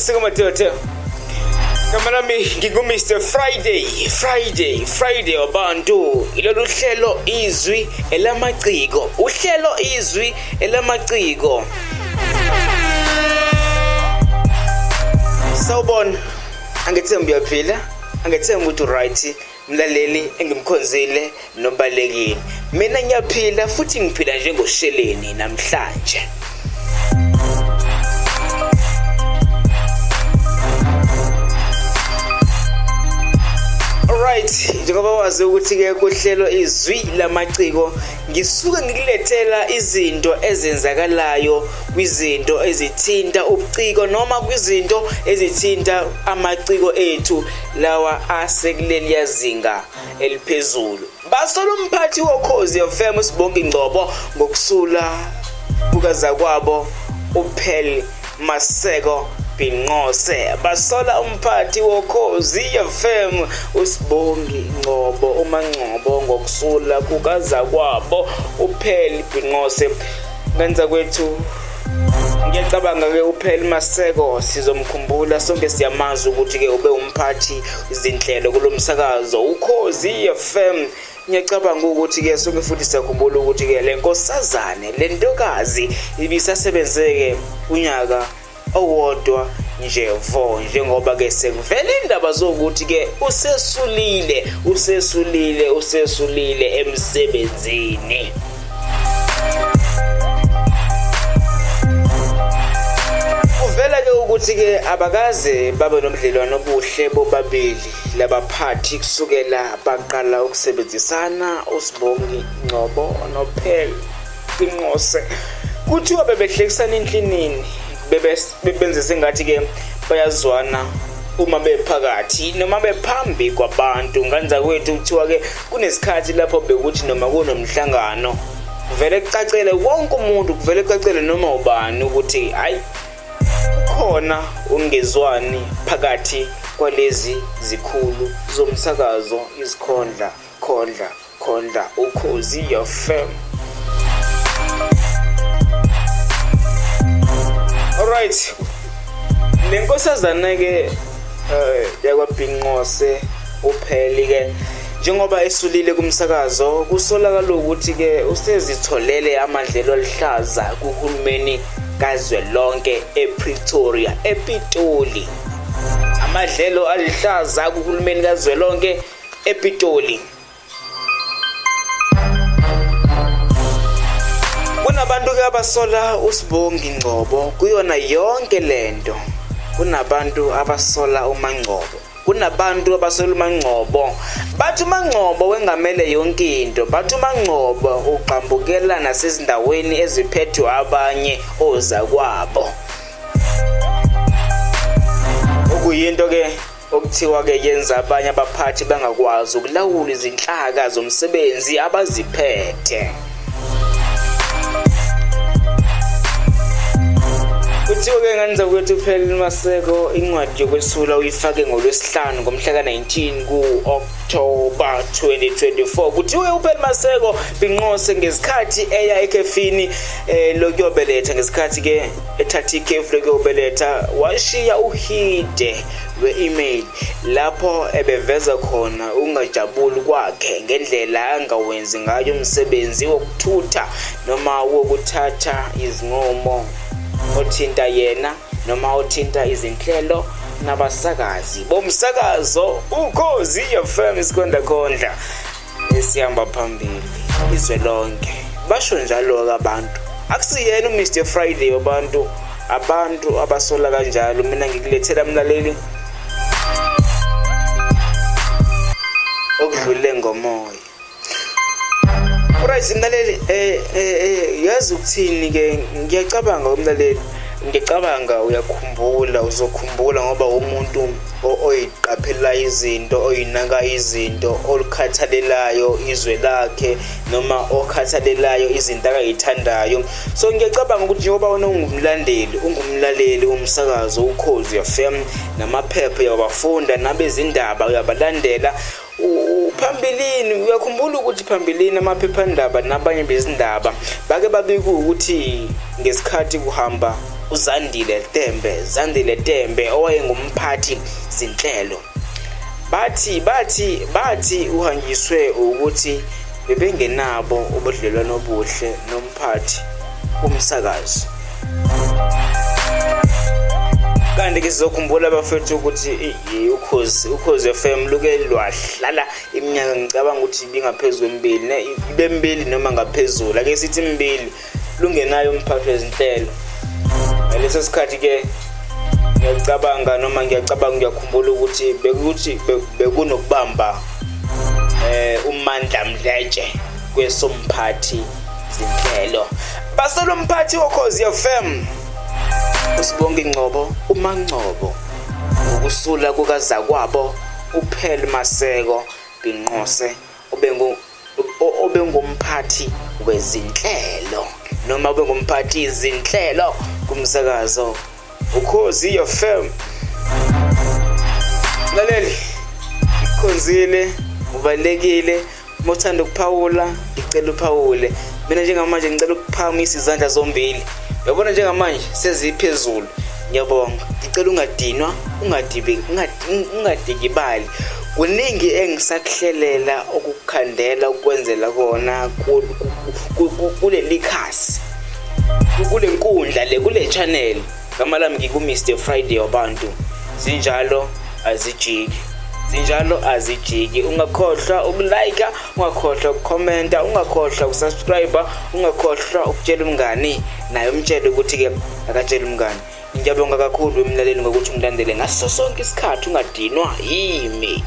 Siko madoda. Igama lami ngingu-Mr Friday, Friday, Friday wabantu. Ilolu hlelo izwi elamaciko. Uhlelo izwi elamaciko. Sawubona. Angithembi uyaphila. Angithembi ukuthi right. Mlaleli engimkhonzile nobalekile. Mina ngiyaphila futhi ngiphila njengosheleni namhlanje. Alright, njengoba wazi ukuthi-ke kuhlelo izwi lamaciko ngisuke ngikulethela izinto ezenzakalayo kwizinto ezithinta ubuciko noma kwizinto ezithinta amaciko ethu lawa asekuleliya zinga eliphezulu. Basola umphathi woKhozi FM uSibongi Ngcobo ngokusula kukazakwabo uPhel Maseko Binqose. Basola umphathi woKhozi FM uSibongi Ngcobo uMangcobo ngokusula kukazakwabo uPhel Binqose. Ngenza kwethu ngiyacabanga ke uPhel Maseko sizomkhumbula sonke, siyamazi ukuthi ke ube umphathi izinhlelo kulomsakazo uKhozi FM. Ngiyacabanga ukuthi ke sonke futhi siyakhumbula ukuthi ke le nkosazane, le ntokazi ibisasebenzeke unyaka owodwa nje vo, njengoba ke sekuvela indaba zokuthi ke usesulile, usesulile, usesulile emsebenzini. Kuvela ke ukuthi ke abakaze babe nobudlelwano obuhle bobabili labaphathi kusukela baqala ukusebenzisana uSibongi Ngcobo noPhel Binqose. Kuthiwa bebehlekisana enhlinini, bebenze sengathi ke bayazwana uma bephakathi noma bephambi kwabantu. Nganza kwethu kuthiwa ke kunesikhathi lapho bekuthi noma kunomhlangano kuvele kucacele wonke umuntu, kuvele kucacele noma ubani ukuthi hayi kukhona ungezwani phakathi kwalezi zikhulu zomsakazo izikhondla khondla khondla Ukhozi FM. Alright, le nkosazana ke yakwaBhinqose uPheli ke, njengoba esulile kumsakazo, kusolakala ukuthi ke usezitholele amadlelo aluhlaza kuhulumeni kazwelonke ePretoria, ePitoli. Amadlelo aluhlaza kuhulumeni kazwelonke ePitoli. Kunabantu ke abasola uSibongi Ngcobo kuyona yonke lento. Kunabantu abasola uMangcobo. Kunabantu abasola uMangcobo. Bathi uMangcobo wengamele yonke into. Bathi uMangcobo ugqambukela nasezindaweni eziphethwe abanye ozakwabo. Okuyinto ke okuthiwa ke yenza abanye abaphathi bangakwazi ukulawula izinhlaka zomsebenzi abaziphethe. Kuthiwa ke ngane zakwethu uPhel Maseko incwadi yokwesula uyifake ngoLwesihlanu ngomhla ka-19 ku-October 2024. Kuthiwa uPhel Maseko Binqose ngesikhathi eya ekhefini lokuyobeletha, ngesikhathi ke ethatha ikhefu lokuyobeletha washiya uhide lwe-email lapho ebeveza khona ukungajabuli kwakhe ngendlela angawenzi ngayo umsebenzi wokuthutha noma wokuthatha izinqumo othinta yena noma othinta izinhlelo nabasakazi bomsakazo Ukhozi FM isikhondlakhondla esihamba phambili izwe lonke. Basho njalo-ke abantu, akusiyena uMr Friday wabantu, abantu abasola kanjalo. Mina ngikulethela mlaleli okudlule ngomoya. Alright mlaleli, yazi ukuthini ke, ngiyacabanga umlaleli, ngicabanga uyakhumbula, uzokhumbula ngoba umuntu oyiqaphela izinto, oyinaka izinto, olukhathalelayo izwe lakhe noma okhathalelayo izinto akayithandayo. So ngiyacabanga ukuthi njengoba wena ungumlandeli, ungumlaleli womsakazo Ukhozi FM, namaphepha uyawafunda, nabezindaba uyabalandela. Phambilini uyakhumbula ukuthi phambilini amaphephandaba nabanye bezindaba bake babika ukuthi ngesikhathi kuhamba uZandile Tembe, Zandile Tembe owayengumphathi zinhlelo. Bathi bathi bathi uhanjiswe ukuthi bebengenabo ubudlelwano obuhle nomphathi womsakazo. Kanti ke sizokhumbula bafethu ukuthi ukhozi ukhozi FM luke lwahlala iminyaka ngicabanga ukuthi ibingaphezu kwemibili ibe mibili noma ngaphezulu ake sithi mibili lungenayo umphathi wezinhlelo ngaleso sikhathi ke ngiyacabanga noma ngiyacabanga ngiyakhumbula ukuthi bekuthi bekunokubamba eh uMandla Mdletshe kwesomphathi zinhlelo basolo mphathi wokhozi FM uSibongi Ngcobo uMangcobo ngokusula kukazakwabo uPhel Maseko Binqose obengu obengumphathi wezinhlelo noma obengumphathi izinhlelo kumsakazo ukhozi FM mlaleli ikhonzile ubalekile uma uthanda ukuphawula ngicela uphawule mina njengamanje ngicela ukuphakamisa izandla zombili uyabona njengamanje seziphezulu ngiyabonga ngicela ungadinwa ungadibi ungadikibali kuningi engisakuhlelela ukukukhandela ukwenzela kona kuleli khasi kule nkundla le kule channel gama lami ngiku-Mr Friday wabantu zinjalo azijiki zinjalo azijiki ungakhohlwa ukulike ungakhohlwa ukukhomenta ungakhohlwa ukusubscribe ungakhohlwa ukutshela umngani naye umtshele ukuthi-ke akatshele umngani ngiyabonga kakhulu emlaleli ngokuthi ungilandele ngaso sonke isikhathi ungadinwa yimi.